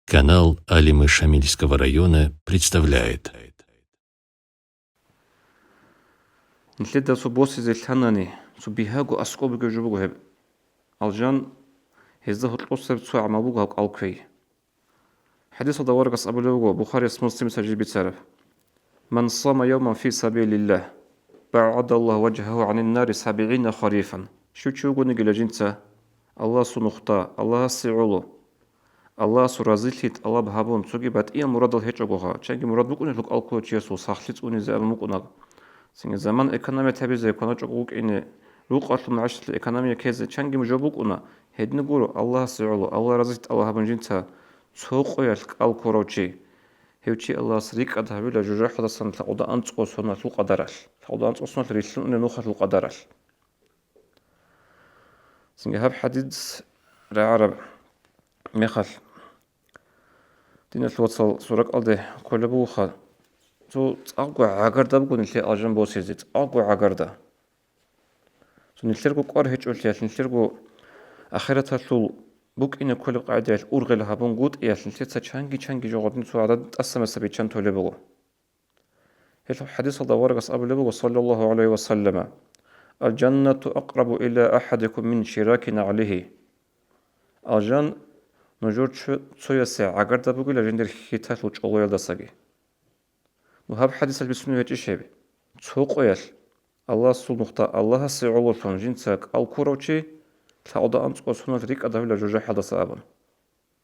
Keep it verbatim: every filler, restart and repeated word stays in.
Канал Алимы Шамильского района представляет. Нилъеда цо босизе лъанани, цо бигьаго аскӀоб бугеб жо буго гьеб. Алжан, гьезда гьоркьосаб цо гӀамал буго гьаб кӀал кквей. ХӀадисалда аварагас абулеб буго, Бухарияс, Муслимица жиб бицараб: «Ман сама явман фи сабилиллагь, багӀадаллагьу важгьагьу гӀанин нари сабгӀина харифан». Щив чи вугонигила жинца Аллагьасул нухда, Аллагьасе гӀоло, Аллагьасул разилъи тӀалаб гьабун, цоги батӀиял мурадал гьечӀогоха, чанги мурад букӀунелъул кӀал кколев чиясул сахлъи цӀунизе абун букӀунаб. Цинги заман экономия гьабизе кваначӀого вукӀине, рукъалъул магӀишаталъе экономия ккезе чанги жо букӀуна, гьедин гуро, Аллагьасе гӀоло, Аллагь разилъи тӀалаб гьабун жинца цо къоялъ кӀал ккурав чи. Гьев чи Аллагьас рикӀкӀад гьавила жужахӀалдасан лъакъуда анцӀго соналъул къадаралъ, лъакъуда анцӀго соналъ рилълъун унеб нухалъул къадаралъ. Цинги гьаб хӀадис рагӀараб мехалъ, диналъул вацал, суракалде кколеб бугоха, цо цӀакъго гӀагарда буго нилъее алжан босизе, цӀакъго гӀагарда. Цо нилъерго кӀвар гьечӀолъиялъ, нилъерго ахираталъул букӀине кколеб къагӀидаялъ ургъел гьабунгутӀиялъ, нилъеца чанги-чанги жо гъадин цо гӀадад тӀасамасаб биччан толеб буго. Гьелъул хӀадисалда аварагас абулеб буго, саллаллагьу гӀалайгьи ва саллама: «Алжаннату акърабу иля ахӀадикум мин шираки нагӀлигьи». Алжан нужер чо-, цоясе гӀагарда бугила жиндир хьиталъул чӀолоялдасаги. Ну, гьаб хӀадисалъ бицунеб гьечӀищ гьеб? Цо къоялъ Аллагьасул нухда Аллагьасе гӀололъун жинца кӀал ккурав чи лъакъуда анцӀго соналъ рикӀкӀад гьавила жужахӀалдаса абун.